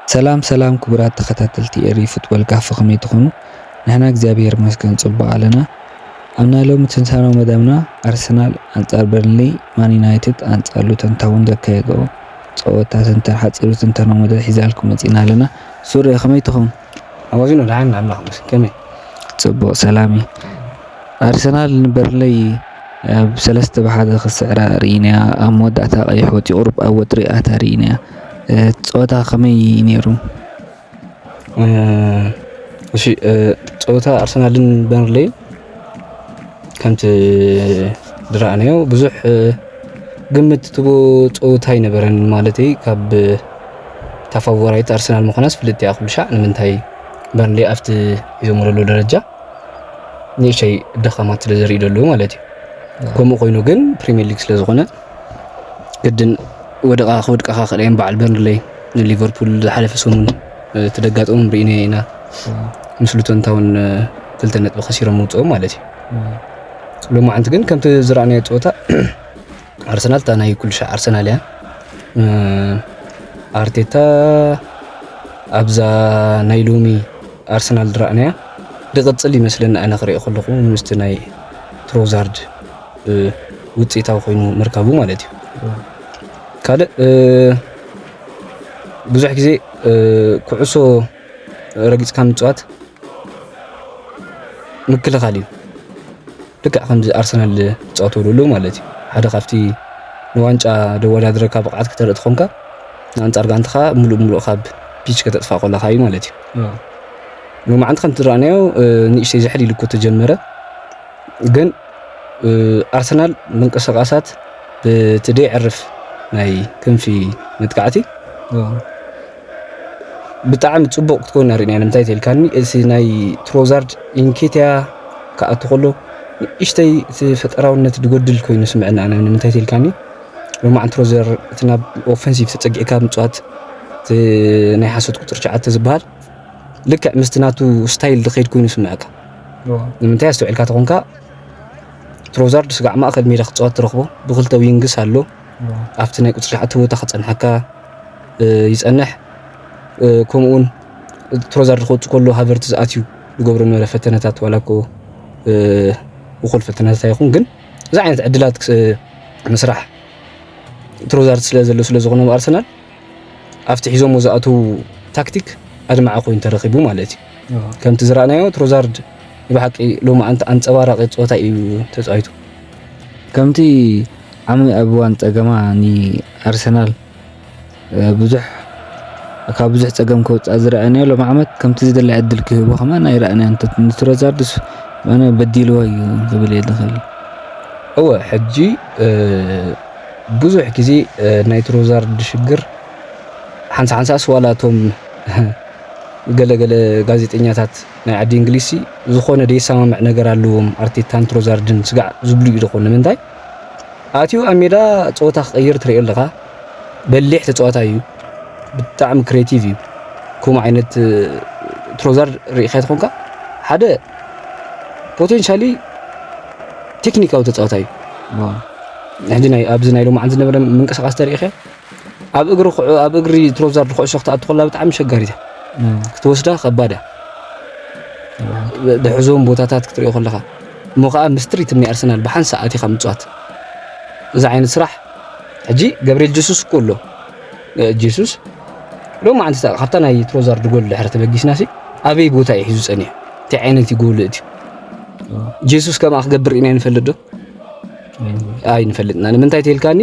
ሰላም ሰላም ክቡራት ተኸታተልቲ ኤሪ ፉትቦል ካፈ፣ ከመይ ትኾኑ? ንሕና እግዚኣብሔር ይመስገን ጽቡቕ ኣለና። ኣብ ናይ ሎሚ ትንታናዊ መደብና ኣርሰናል ኣንጻር በርንሊ፣ ማን ዩናይትድ ኣንጻር ሉተን ታውን ዘካየድኦ ጸወታ ትንተን ሓጺሩ ትንተናዊ መደብ ሒዛልኩም መጺና ኣለና። ሱሬ ከመይ ትኾን? ኣዋዚኖ ደሓን ኣምላኽ ይመስገን። ከመይ? ጽቡቕ ሰላም እዩ። ኣርሰናል ንበርንለይ ኣብ ሰለስተ ብሓደ ክስዕራ ርኢናያ። ኣብ መወዳእታ ቀይሕ ወጺኡ ቁሩብ ኣብ ወጥሪ ኣታ ርኢናያ። እ፣ ጸወታ ከመይ እዩ ነይሩ? እ፣ እሺ፣ እ፣ ጸወታ ኣርሰናልን በርንለይን ከምቲ ዝረኣናዮ ብዙሕ፣ እ፣ ግምት ትቦ ጸወታ ኣይነበረን። ማለተይ ካብ እታ ፋቮራይት ኣርሰናል ምዃናስ ፍልጥ እያ ኩሉ ሻዕ። ንምንታይ በርንለይ ኣብቲ ሒዞሞ ዘለዉ ደረጃ ንእሽተይ ድኻማት ስለ ዘርኢ ዘለዉ ማለት እዩ። ከምኡ ኮይኑ ግን ፕሪሚየር ሊግ ስለ ዝኾነ ግድን ወድቓ ክወድቃ ክኽእል እየን። በዓል በርንለይ ንሊቨርፑል ዝሓለፈ ሰሙን፣ እ፣ ተደጋጠሞም ርኢናዮ ኢና። ምስ ሉተን ታውን፣ እ፣ ክልተ ነጥቢ ከሲሮም ምውፅኦም ማለት እዩ። ሎማዓንቲ ግን ከምቲ ዝረኣናዮ ፀወታ ኣርሰናል እታ ናይ ኩሉ ሻዕ ኣርሰናል እያ። እ፣ ኣርቴታ ኣብዛ ናይ ሎሚ ኣርሰናል ዝረኣናያ ድቕጽል ይመስለኒ ኣነ ክሪኦ ከለኹ ምስቲ ናይ ትሮዛርድ፣ እ፣ ውፅኢታዊ ኮይኑ ምርካቡ ማለት እዩ። ካልእ፣ እ፣ ብዙሕ ግዜ፣ እ፣ ኩዕሶ ረጊጽካ ምጽዋት ምክልኻል እዩ። ልክዕ ከምዚ ኣርሰናል ዝጻወተሉ ኣለዉ ማለት እዩ። ሓደ ካብቲ ንዋንጫ ደወዳድረካ ብቕዓት ከተርኢ ተኾንካ፣ ንኣንጻር ጋንታኻ ምሉእ ብምሉእ ካብ ፒች ከተጥፍኣ ከለኻ እዩ ማለት እዩ። ኣዎ። ሎማዓንቲ ከምቲ ዝረኣናዮ፣ እ፣ ንእሽተይ ዝሕል ኢሉ እኮ ተጀመረ። ግን፣ እ፣ ኣርሰናል ምንቅስቓሳት ብቲ ደይዕርፍ ናይ ክንፊ መጥቃዕቲ ኣዎ። ብጣዕሚ ጽቡቕ ክትኮን ርኢና። ንምንታይ ተልካኒ፣ እቲ ናይ ትሮዛርድ ኢንኬትያ ክኣቱ ከሎ ንእሽተይ እቲ ፈጠራውነት ዝጎድል ኮይኑ ስምዐና። ኣነ ንምንታይ ተልካኒ፣ ሎማዓንቲ ትሮዛርድ እቲ ናብ ኦፈንሲቭ ተጸጊዕካ ምጽዋት፣ እቲ ናይ ሓሶት ቁጽሪ ትሽዓተ ዝበሃል ልክዕ ምስቲ ናቱ ስታይል ዝኸይድ ኮይኑ ስምዐካ። ኣዎ። ንምንታይ ኣስተውዒልካ ተኾንካ፣ ትሮዛርድ ስጋዕ ማእከል ሜዳ ክጻወት ትረኽቦ፣ ብክልተ ዊንግስ ኣሎ። ኣዎ። ኣብቲ ናይ ቁጽሪ ትሽዓተ ቦታ ክጸንሐካ፣ እ፣ ይጸንሕ። እ፣ ከምኡውን ትሮዛርድ ክወጽእ ከሎ ሃቨርትዝ ኣትዩ ዝገብሮ ነበረ ፈተነታት፣ ዋላ እኮ፣ እ፣ እኹል ፈተነታት ኣይኹን፣ ግን እዚ ዓይነት ዕድላት ክስ-፣ ምስራሕ ትሮዛርድ ስለ ዘሎ፣ ስለ ዝኾነ ኣብ ኣርሰናል ኣብቲ ሒዞሞ ዝኣተዉ ታክቲክ ኣድማዒ ኮይኑ ተረኺቡ ማለት እዩ። ኣዎ። ከምቲ ዝረኣናዮ ትሮዛርድ ብሓቂ ሎማዓንቲ ኣንጸባራቒ ጸወታ እዩ ተጻዊቱ። ከምቲ ዓሚ ኣብ እዋን ጸገማ ንኣርሰናል፣ እ፣ ብዙሕ፣ ካብ ብዙሕ ጸገም ከውጽኣ ዝረኣናዮ ሎም ዓመት ከምቲ ዝደለ ዕድል ክህቦ ከማን ኣይረኣናዮን። ንትሮዛርድስ ኣነ በዲልዎ እዩ ክብል እየ ዝኽእል። እወ፣ ሕጂ፣ እ፣ ብዙሕ ግዜ፣ እ፣ ናይ ትሮዛርድ ሽግር ሓንሳ ሓንሳስ ዋላ እቶም ገለ ገለ ጋዜጠኛታት ናይ ዓዲ እንግሊዝሲ ዝኾነ ደይሰማምዕ ነገር ኣለዎም ኣርቴታን ትሮዛርድን ስጋዕ ዝብሉ እዩ ዝኾን። ንምንታይ? ኣትዩ ኣብ ሜዳ ጸወታ ክቐይር ትሪኦ ኣለኻ። በሊሕ ተጻዋታይ እዩ። ብጣዕሚ ክሬቲቭ እዩ። ከምኡ ዓይነት፣ እ፣ ትሮዛርድ ርኢኻ ተኾንካ ሓደ ፖቴንሻሊ ቴክኒካዊ ተጻዋታይ እዩ። ዋው። ሕጂ ናይ፣ ኣብዚ ናይ ሎማዓንቲ ዝነበረ ምንቅስቓስ ተሪኢኸ ኣብ እግሪ ኩዕ-፣ ኣብ እግሪ ትሮዛርድ ኩዕሶ ክትኣቱ ከላ ብጣዕሚ ሸጋሪት እያ። እም። ክትወስዳ ከባድ እያ። እም። ብ-፣ ብሕዞም ቦታታት ክትሪኦ ከለኻ። እሞ ኸኣ ምስ ትሪትም ናይ ኣርሰናል ብሓንሳእ ኣቲኻ ምጽዋት። እዚ ዓይነት ስራሕ ሕጂ ገብርኤል ጀሱስ እኮ ኣሎ። እ፣ ጀሱስ ሎማዓንቲ እታ፣ ካብታ ናይ ትሮዛርድ ጎል ድሕሪ ተበጊስናሲ ኣበይ ቦታ እዩ ሒዙ ጸኒሑ? እንታይ ዓይነት እዩ ጎል እቲ? እም። ጀሱስ ከምኣ ክገብር ኢና ንፈልጥ ዶ? እም። ኣይንፈልጥና። ንምንታይ ተልካኒ?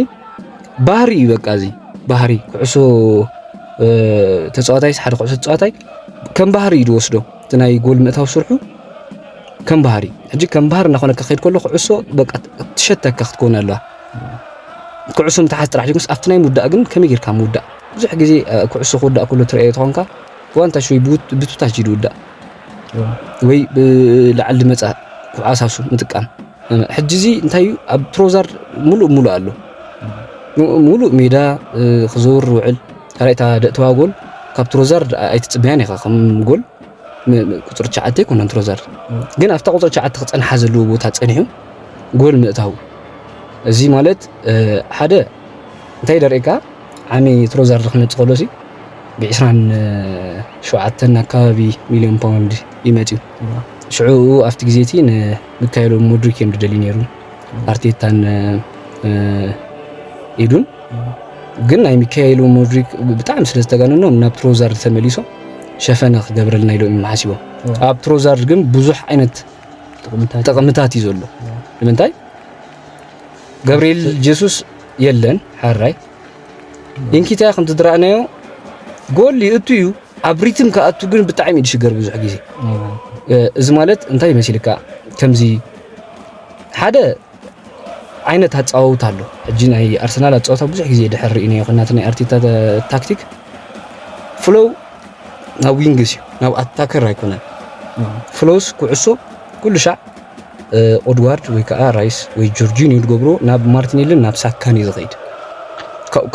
ባህሪ እዩ በቃ እዚ። ባህሪ ኩዕሶ፣ እ፣ ተጻዋታይስ ሓደ ኩዕሶ ተጻዋታይ ከም ባህሪ እዩ ዝወስዶ። እቲ ናይ ጎል ምእታው ስርሑ ከም ባህሪ። ሕጂ ከም ባህሪ እናኾነካ ክኸይድ ከሎ ኩዕሶ በቃ ትሸተካ ክትከውን ኣለዋ። ኩዕሶ ምትሓዝ ጥራሕ ዘይኮነስ ኣብቲ ናይ ምውዳእ ግን ከመይ ጌርካ ምውዳእ? ብዙሕ ግዜ፣ እ፣ ኩዕሶ ክውዳእ ከሎ ትርእዮ ተኾንካ ብዋንታሽ ወይ ብውት-፣ ብቱታሽ እዩ ዝውዳእ። እዋ። ወይ ብላዕሊ ዝመጻ ኩዓሳሱ ምጥቃም። ሕጂ እዚ እንታይ እዩ? ኣብ ትሮዛርድ ሙሉእ ሙሉእ ኣሎ። ሙ-፣ ሙሉእ ሜዳ፣ እ፣ ክዘውር ዝውዕል። ካልኣይ እታ ደእተዋ ጎል ካብ ትሮዛርድ ኣ-፣ ኣይትጽበያን ኢኻ። ከም ጎል ም-፣ ም-፣ ቁጽሪ ትሽዓተ ኣይኮነን ትሮዛርድ። እም። ግን ኣብታ ቁጽሪ ትሽዓተ ክጸንሓ ዘለዎ ቦታ ጸኒሑ ጎል ምእታው። እዚ ማለት፣ እ፣ ሓደ እንታይ ደርእየካ? ዓሚ ትሮዛርድ ክመጽእ ከሎ ሲ ብ27 ኣካባቢ ሚልዮን ፓውንድ ይመፅዩ። ሽዑ ኣብቲ ግዜ እቲ ንሚካኤሎ ሙድሪክ እዮም ዝደልዩ ነይሩ፣ ኣርቴታን እ፣ ኢዱን። ግን ናይ ሚካኤሎ ሙድሪክ ብጣዕሚ ስለ ዝተጋነኖም ናብ ትሮዛርድ ተመሊሶም ሸፈነ ክገብረልና ኢሎም እዮም ሓሲቦም። ኣብ ትሮዛርድ ግን ብዙሕ ዓይነት ጥቕምታት እዩ ዘሎ። ንምንታይ? ገብርኤል ጀሱስ የለን፣ ሓራይ። ኢንኪትያ ከምቲ ዝረኣናዮ ጎል ይእቱ እዩ፣ ኣብ ሪትም ክኣቱ ግን ብጣዕሚ እዩ ዝሽገር ብዙሕ ግዜ። እዚ ማለት እንታይ ይመስልካ? ከምዚ ሓደ ዓይነት ኣጻዋውታ ኣሎ። ሕጂ ናይ ኣርሰናል ኣጻዋታ ብዙሕ ግዜ ድሕር ርኢናዮ፣ ከናቲ ናይ ኣርቴታ ታክቲክ ፍሎው ናብ ዊንግስ እዩ፣ ናብ ኣታከር ኣይኮነን። ፍሎውስ ኩዕሶ ኩሉ ሻዕ ኦድዋርድ ወይ ከዓ ራይስ ወይ ጆርጂኒዮ ዝገብሮ ናብ ማርቲኔልን ናብ ሳካን እዩ ዝኸይድ።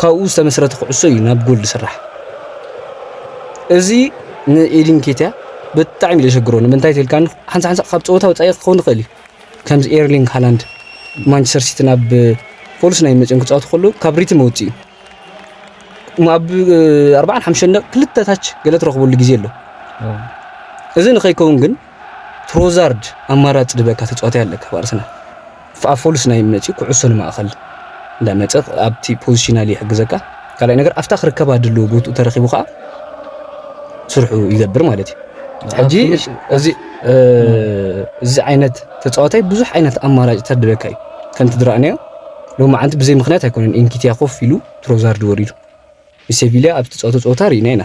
ካብኡ ዝተመስረተ ኩዕሶ እዩ ናብ ጎል ዝስራሕ። እዚ ንኤዲን ኬትያ ብጣዕሚ ዘሸግሮ። ንምንታይ ተልካን ሓንሳ ሓንሳ ካብ ፀወታ ወፃኢ ክኸውን ይኽእል እዩ። ከምዚ ኤርሊንግ ሃላንድ ማንቸስተር ሲቲ ናብ ፎልስ ናይ መፅን ክፃወቱ ከለዉ ካብ ሪትም ወፅእ እዩ። ኣብ ኣርባዓን ሓሙሽተን ደቂ ክልተ ታች ገለ ትረኽበሉ ግዜ ኣሎ። እዚ ንኸይከውን ግን ትሮዛርድ ኣማራፂ ድበካ ተፃዋታይ ኣለካ ኣብ ኣርሰናል። ኣብ ፎልስ ናይ መፂኡ ኩዕሶ ንማእኸል እንዳመፀ ኣብቲ ፖዚሽናል ይሕግዘካ። ካልኣይ ነገር ኣብታ ክርከባ ድልዎ ቦትኡ ተረኺቡ ከዓ ስርሑ ይገብር ማለት እዩ። ሕጂ እዚ እዚ ዓይነት ተፃዋታይ ብዙሕ ዓይነት ኣማራፂ ተድበካ እዩ። ከምቲ ዝረኣናዮ ሎማዓንቲ ብዘይ ምክንያት ኣይኮነን ኢንኪትያ ኮፍ ኢሉ ትሮዛርድ ወሪዱ። ንሴቪልያ ኣብ ትፃወቶ ፀወታ ርኢና ኢና።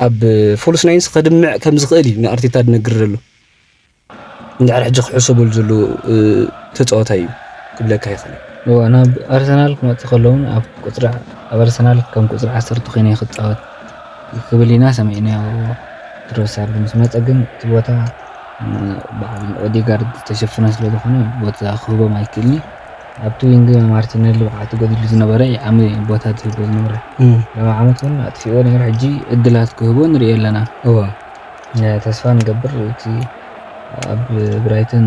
ኣብ ፎልስ ናይንስ ከድምዕ ከም ዝኽእል እዩ ንኣርቴታ ዝነግር ዘሎ። እንድሕር ሕጂ ክሕሰበሉ ዘለዎ ተፃዋታይ እዩ ክብለካ ይኽእል። እዋ ናብ ኣርሰናል ክመፅእ ከለውን ኣብ ቁፅሪ ኣብ ኣርሰናል ከም ቁፅሪ ዓሰርተ ኮይነ ክፃወት ክብል ኢና ሰሚዕናዮ። ትሮሳርድ ምስ መፀ ግን እቲ ቦታ በዓል ኦዴጋርድ ዝተሸፈነ ስለ ዝኾነ ቦታ ክህቦም ኣይክእልኒ። ኣብቲ ዊንግ ማርቲነሊ ብቕዓቱ ጎዲሉ ዝነበረ ዓሚ ቦታ ትህቦ ዝነበረ ሎሚ ዓመት እውን ኣጥፊኦ ነይሩ። ሕጂ እድላት ክህቦ ንሪኦ ኣለና። እዋ ተስፋ ንገብር እቲ ኣብ ብራይተን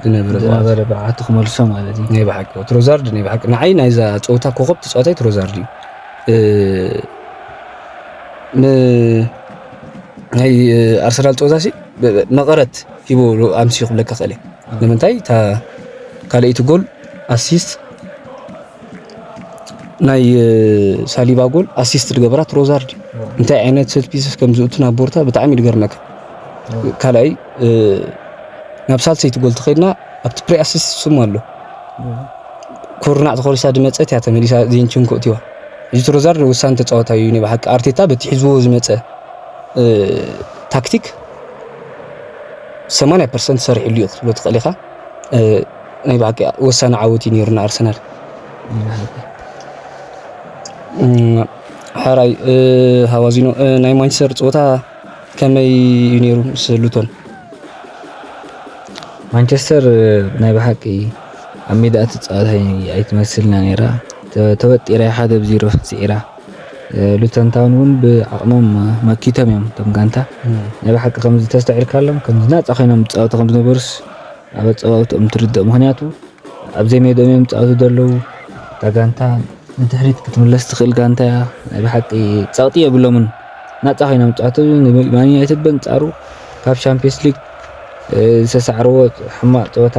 ዝነበረ ዝነበረ ብቕዓቱ ክመልሶ ማለት እዩ። ናይ ብሓቂ ትሮዛርድ ናይ ብሓቂ ንዓይ ናይዛ ፀወታ ኮኸብ ተፃዋታይ ትሮዛርድ እዩ። ናይ ኣርሰናል ፀወታ ሲ መቐረት ሂቦ ኣምስዩ ክብለካ ክእል። ንምንታይ እታ ካልኣይቲ ጎል ኣሲስት ናይ ሳሊባ ጎል ኣሲስት ዝገበራ ትሮዛርድ እንታይ ዓይነት ሰት ፒስስ ከም ዝእቱ ናብ ቦርታ ብጣዕሚ ድገርመካ። ካልኣይ ናብ ሳልሰይቲ ጎል ተኸድና ኣብቲ ፕሪ ኣሲስት ስሙ ኣሎ። ኩርናዕ ተኾሊሳ ዝመፀት እያ ተመሊሳ ዚንችንኮ እትዋ። እዚ ትሮዛርድ ወሳኒ ተፃዋታይ እዩ። ናይ ብሓቂ ኣርቴታ በቲ ሒዝዎ ዝመፀ ታክቲክ ሰማንያ ፐርሰንት ሰሪሕሉ እዩ ክትብሎ ትኽእል ኢኻ። ናይ ብሓቂ ወሳኒ ዓወት እዩ ነይሩ ንኣርሰናል። ሓራይ ሃዋዚኖ ናይ ማንቸስተር ፀወታ ከመይ እዩ ነይሩ ምስ ሉቶን? ማንቸስተር ናይ ብሓቂ ኣብ ሜዳ ትፃወት ኣይትመስልና ነይራ። ተወጢራ ሓደ ብ ዜሮ ስዒራ። ሉተን ታውን እውን ብዓቕሞም መኪቶም እዮም እቶም ጋንታ። ናይ ብሓቂ ከምዚ ተስተውዒልካሎም ከምዚ ናፃ ኮይኖም ዝፃወቱ ከም ዝነበሩስ ኣብ ኣፀዋውትኦም ትርድእ። ምክንያቱ ኣብ ዘይሜድኦም እዮም ዝፃወቱ ዘለዉ። እታ ጋንታ ንድሕሪት ክትምለስ ትኽእል ጋንታ እያ። ናይ ብሓቂ ፀቕጢ የብሎምን። ናፃ ኮይኖም ዝፃወቱ። ማን ዩናይትድ በንፃሩ ካብ ሻምፒዮንስ ሊግ ዝተሳዕርዎ ሕማቕ ፀወታ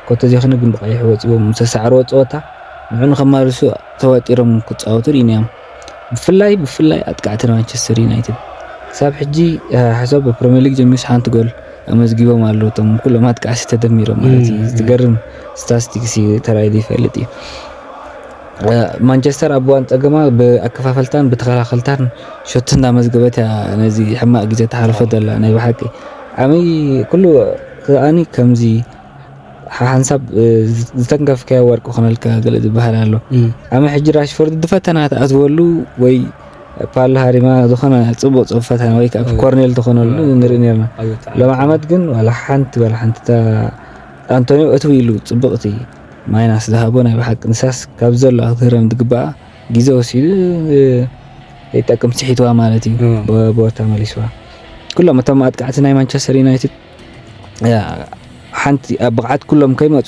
ኮተዜኽኒ ግን ብቐይሕ ወፂዎም ዝተሳዕርዎ ፀወታ ንዑ ንኸማልሱ ተዋጢሮም ክፃወቱ ርኢናዮም። ብፍላይ ብፍላይ ኣጥቃዕቲ ማንቸስተር ዩናይትድ ክሳብ ሕጂ ሓሳብ ብፕሪሚየር ሊግ ጀሚርስ ሓንቲ ጎል ኣመዝጊቦም ኣለዉ። እቶም ኩሎም ኣጥቃዕሲ ተደሚሮም ማለት እዩ። ዝገርም ስታስቲክስ እዩ ተራእዩ ይፈልጥ እዩ። ማንቸስተር ኣብ እዋን ጸገማ ብኣከፋፈልታን ብተኸላኸልታን ሾት እንዳመዝገበት እያ ነዚ ሕማቕ ግዜ ተሓልፎ ዘላ። ናይ ብሓቂ ዓሚ ኩሉ ከኣኒ ከምዚ ሓንሳብ ዝተንከፍካዮ ወርቂ ኮነልካ ገለ ዝበሃል ኣሎ። ዓሚ ሕጂ ራሽፎርድ ዝፈተና ትኣትወሉ ወይ ፓል ሃሪማ ዝኾነ ጽቡቕ ጽቡቕ ፈተና ወይ ከዓ ኮርኔል ዝኾነሉ ንርኢ ነርና። ሎም ዓመት ግን ዋላ ሓንቲ ዋላ ሓንቲ ኣንቶኒዮ እትው ኢሉ ጽቡቕቲ ማይናስ ዝሃቦ ናይ ብሓቂ ንሳስ ካብ ዘሎ ክህረም ዝግባኣ ግዜ ወሲዱ ይጠቅም ስሒትዋ ማለት እዩ። ቦታ መሊስዋ። ኩሎም እቶም ኣጥቃዕቲ ናይ ማንቸስተር ዩናይትድ ሓንቲ ኣብ ብቕዓት ኩሎም ከይመፁ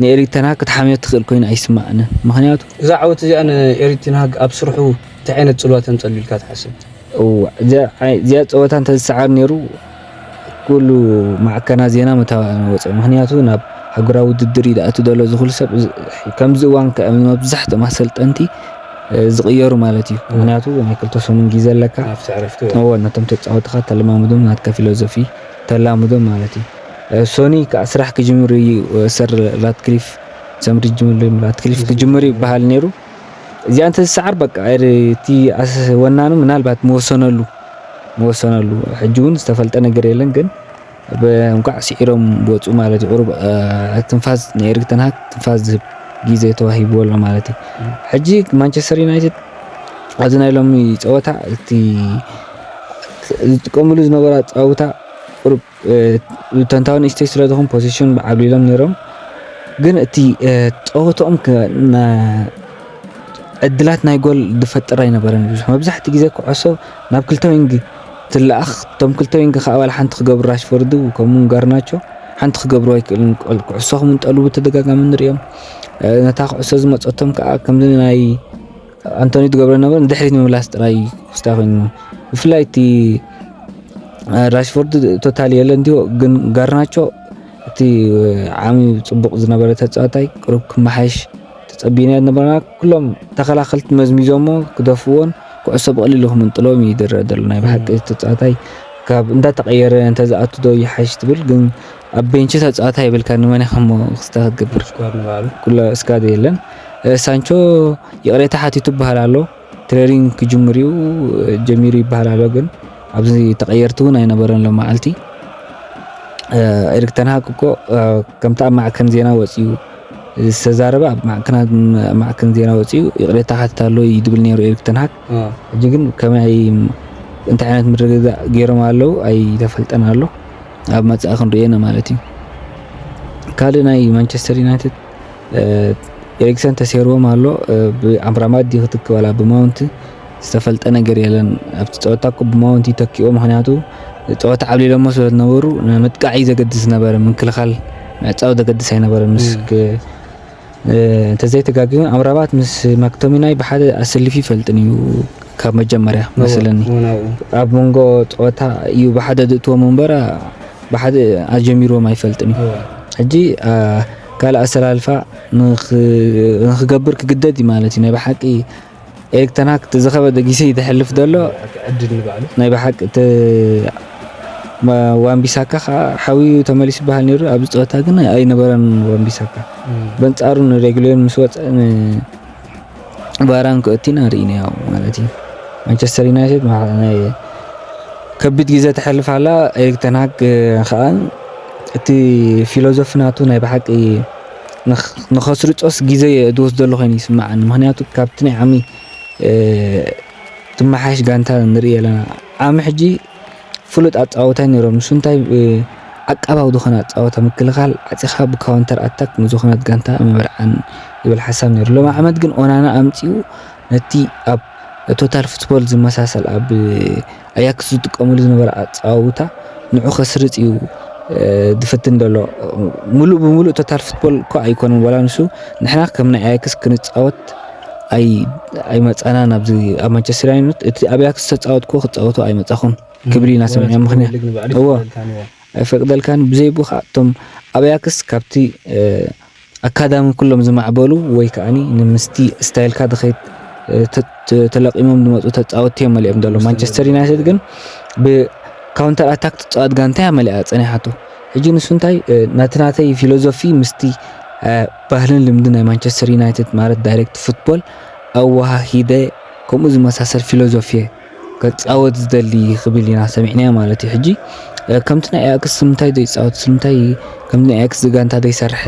ንኤሪክ ተንሃግ ክትሓምዮ ትኽእል ኮይኑ ኣይስማዕንን። ምክንያቱ እዛ ዓወት እዚኣ ንኤሪክ ተንሃግ ኣብ ስርሑ እንታይ ዓይነት ጽልዋ ተምጸሉ ኢልካ ትሓስብ? እዚኣ ፀወታ እንተዝሰዓር ነይሩ ኩሉ ማዕከና ዜና መታወቂ ወፅኦ። ምክንያቱ ናብ ሃገራዊ ውድድር እዩ ዝኣቱ ዘሎ። ዝኩሉ ሰብ ከምዚ እዋን ከ መብዛሕትኦም ኣሰልጠንቲ ዝቕየሩ ማለት እዩ። ምክንያቱ ናይ ክልተ ሰሙን ግዜ ኣለካ። ነቶም ተፃወትኻ ተለማምዶም ናትካ ፊሎዞፊ ተላምዶም ማለት እዩ። ሶኒ ከዓ ስራሕ ክጅምር እዩ። ሰር ራትክሊፍ ሰምሪ ጅምር ራትክሊፍ ክጅምር ይበሃል ነይሩ። እዚኣ እንተዝሰዓር በቃ እቲ ወናኑ ምናልባት መወሰነሉ መወሰነሉ ሕጂ እውን ዝተፈልጠ ነገር የለን። ግን እንኳዕ ስዒሮም ወፁ ማለት እዩ። ቁሩብ ትንፋስ ናይ ኤሪክ ተንሃግ ትንፋስ ዝህብ ግዜ ተዋሂብዎ ኣሎ ማለት እዩ። ሕጂ ማንቸስተር ዩናይትድ ኣብዚ ናይ ሎሚ ፀወታ እቲ ዝጥቀምሉ ዝነበሩ ኣፀዋውታ ቁሩብ ተንታዊ ንእሽተይ ስለ ዝኾን ፖዚሽን ብዓብሊሎም ነይሮም። ግን እቲ ፀወታኦም ዕድላት ናይ ጎል ዝፈጥር ኣይነበረን ብዙሕ። መብዛሕትኡ ግዜ ኩዕሶ ናብ ክልተ ዊንግ ትለኣኽ። እቶም ክልተ ዊንግ ከዓ ዋላ ሓንቲ ክገብሩ ራሽፎርድ ከምኡ ጋርናቾ ሓንቲ ክገብሩ ኣይክእልን። ኩዕሶ ክምንጠሉ ብተደጋጋሚ ንሪኦም። ነታ ኩዕሶ ዝመፀቶም ከዓ ከምዚ ናይ ኣንቶኒ ትገብረ ነበር ንድሕሪት ምምላስ ጥራይ ክስታ ኮይኑ ብፍላይ እቲ ራሽፎርድ ቶታል የለ እንዲሁ ግን ጋርናቾ እቲ ዓሚ ፅቡቕ ዝነበረ ተፃዋታይ ቅሩብ ክመሓሽ ተፀቢና ነበርና። ኩሎም ተኸላኸልቲ መዝሚዞሞ ክደፍዎን ኩዕሶ ብቐሊሉ ክምንጥሎም እዩ ዝረአ ዘሎ። ናይ ብሓቂ ተፃዋታይ ካብ እንዳተቐየረ እንተዝኣቱ ዶ ይሓይሽ ትብል ግን ኣብ ቤንች ተፃዋታይ የብልካ ንመን ኢኻ እሞ ክስታ ክትገብር ኩላ እስካድ የለን። ሳንቾ ይቕሬታ ሓቲቱ ይበሃል ኣሎ። ትሬኒንግ ክጅምር እዩ ጀሚሩ ይበሃል ኣሎ። ግን ኣብዚ ተቐየርቲ እውን ኣይነበረን ሎም መዓልቲ። ኤሪክ ተንሃግ እኮ ከምቲ ኣብ ማዕከን ዜና ወፂኡ ዝተዛረበ ኣብ ማዕከን ዜና ወፂኡ ይቕሬታ ሓትት ኣሎ እዩ ድብል ነይሩ ኤሪክ ተንሃግ። ሕጂ ግን ከመይ እንታይ ዓይነት ምርግጋእ ገይሮም ኣለዉ ኣይተፈልጠን ኣሎ። ኣብ መፃኢ ክንሪኦ ኢና ማለት እዩ። ካልእ ናይ ማንቸስተር ዩናይትድ ኤሪክሰን ተሰይርዎም ኣሎ። ብኣምራማት ድዩ ክትክ ዋላ ብማውንት ዝተፈልጠ ነገር የለን። ኣብቲ ፀወታ እኮ ብማውንት ይተኪዎ ምክንያቱ ፀወታ ዓብሊሎሞ ስለ ዝነበሩ ንምጥቃዕ እዩ ዘገድስ ነበረ። ምክልኻል ምዕፃው ዘገድስ ኣይነበረን። ምስ እንተዘይተጋግዩ ኣምራባት ምስ ማክቶሚናይ ብሓደ ኣሰሊፉ ይፈልጥን እዩ ካብ መጀመርያ መስለኒ። ኣብ መንጎ ፀወታ እዩ ብሓደ ዝእትዎም እምበር ብሓደ ኣጀሚርዎም ኣይፈልጥን እዩ። ሕጂ ካልእ ኣሰላልፋ ንክገብር ክግደድ እዩ ማለት እዩ። ናይ ብሓቂ ኤሪክ ተንሃግ ዝኸበደ ግዜ እዩ ዘሕልፍ ዘሎ። ናይ ብሓቂ ዋንቢሳካ ከዓ ሓውዩ ተመሊሱ ይበሃል ነይሩ። ኣብዚ ፀወታ ግን ኣይነበረን ዋንቢሳካ። በንፃሩ ንሬግሌዮን ምስ ወፀ ባራን ክእቲና ርኢና ያው ማለት እዩ። ማንቸስተር ዩናይትድ ከቢድ ግዜ ተሕልፍ ኣላ። ኤሪክ ተንሃግ ከዓ እቲ ፊሎዞፊ ናቱ ናይ ብሓቂ ንኸስርፆስ ግዜ ዝወስደሉ ኮይኑ ይስምዓኒ። ምክንያቱ ካብቲ ናይ ዓሚ ትመሓሽ ጋንታ ንርኢ ኣለና። ዓሚ ሕጂ ፍሉጥ ኣፃወታይ ነይሮም። ንሱ እንታይ ዓቃባዊ ዝኾነ ኣፃወታ ምክልኻል ዓፂኻ ብካውንተር ኣታክ ንዝኾነት ጋንታ ምብርዓን ይብል ሓሳብ ነይሩ። ሎም ዓመት ግን ኦናና ኣምፂኡ ነቲ ኣብ ቶታል ፉትቦል ዝመሳሰል ኣብ ኣያክስ ዝጥቀምሉ ዝነበረ ኣፃውታ ንዑ ከስርፅ እዩ ዝፍትን ዘሎ። ሙሉእ ብሙሉእ ቶታል ፉትቦል እኮ ኣይኮነን ዋላ ንሱ ንሕና ከም ናይ ኣያክስ ክንፃወት ኣይመፃና ናብዚ ኣብ ማንቸስተር ዩናይትድ እቲ ኣብ ኣያክስ ተፃወትኩ ክፃወቱ ኣይመፃኹን ክብል ኢና ሰሚዕና። ምክንያት እዎ ኣይፈቅደልካን ብዘይ ብኡ ከዓ እቶም ኣብ ኣያክስ ካብቲ ኣካዳሚ ኩሎም ዝማዕበሉ ወይ ከዓኒ ንምስቲ ስታይልካ ድኸይድ ተለቂሞም ዝመፁ ተፃወትቲ እዮም መሊኦም ዘሎ። ማንቸስተር ዩናይትድ ግን ብካውንተር ኣታክ ትፃወት ጋንታ እያ መሊኣ ፀኒሓቶ። ሕጂ ንሱ እንታይ ናቲ ናተይ ፊሎዞፊ ምስቲ ባህልን ልምዲ ናይ ማንቸስተር ዩናይትድ ማለት ዳይሬክት ፉትቦል ኣወሃሂደ ከምኡ ዝመሳሰል ፊሎዞፊ እየ ከፃወት ዝደሊ ክብል ኢና ሰሚዕናዮ ማለት እዩ። ሕጂ ከምቲ ናይ ኣያክስ ንምንታይ ዘይፃወት ስለምንታይ ከምቲ ናይ ኣያክስ ዝጋንታ ዘይሰርሐ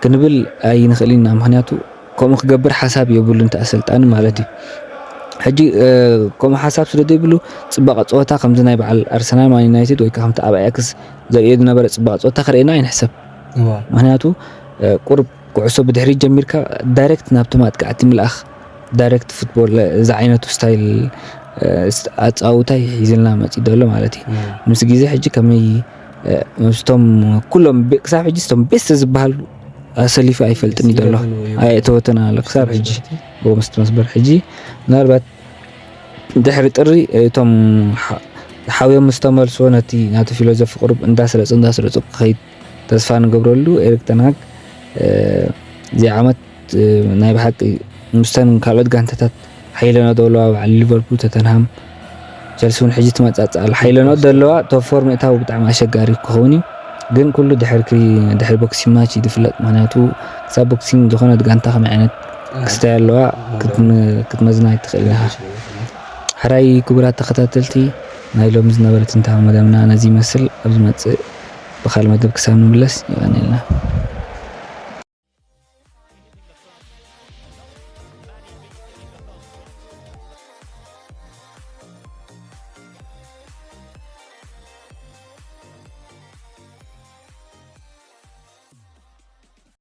ክንብል ኣይንኽእል ኢና። ምክንያቱ ከምኡ ክገብር ሓሳብ የብሉን እቲ ኣሰልጣኒ ማለት እዩ። ሕጂ ከምኡ ሓሳብ ስለ ዘይብሉ ፅባቐ ፀወታ ከምዚ ናይ በዓል ኣርሰናል ማን ዩናይትድ ወይ ከምቲ ኣብ ኣያክስ ዘርእዮ ዝነበረ ፅባቐ ፀወታ ክርእየና ኣይንሕሰብ። ምክንያቱ ቁሩብ ኩዕሶ ብድሕሪት ጀሚርካ ዳይሬክት ናብቲ ማጥቃዕቲ ምልኣኽ ዳይሬክት ፉትቦል እዚ ዓይነቱ ስታይል ኣፃውታይ ሒዝልና መፂ ዘሎ ማለት እዩ። ምስ ግዜ ሕጂ ከመይ ምስቶም ኩሎም ክሳብ ሕጂ ስቶም ቤስተ ዝበሃሉ ኣሰሊፉ ኣይፈልጥን እዩ ዘሎ። ኣየእተወትን ኣሎ ክሳብ ሕጂ። ብኡ ምስቲ መስመር ሕጂ ምናልባት ድሕሪ ጥሪ እቶም ሓ- ሓውዮም ምስ ተመልስዎ ነቲ ናቲ ፊሎዞፊ ቁሩብ እንዳስረጹ እንዳስረጹ ክኸይድ ተስፋ ንገብረሉ። ኤሪክ ተንሃግ እዚ ዓመት ናይ ብሓቂ ምስተን ካልኦት ጋንታታት ሓይለኖ ዘለዋ በዓል ሊቨርፑል፣ ቶተንሃም፣ ቸልሲ እውን ሕጂ ትመጻጽእ ኣላ። ሓይለኖ ዘለዋ ቶፕ ፎር ምእታው ብጣዕሚ ኣሸጋሪ ክኸውን እዩ። ግን ኩሉ ድሕሪ ክሪ ድሕሪ ቦክሲንግ ማች እዩ ዝፍለጥ። ምክንያቱ ክሳብ ቦክሲንግ ዝኾነት ጋንታ ከመይ ዓይነት ክስታይ ኣለዋ ክትመዝና ኣይትኽእል ኢኻ። ሕራይ ክቡራት ተኸታተልቲ፣ ናይ ሎሚ ዝነበረ ትንታነ መደብና ነዚ ይመስል። ኣብ ዝመጽእ ብኻል መደብ ክሳብ ንምለስ የቐንየልና።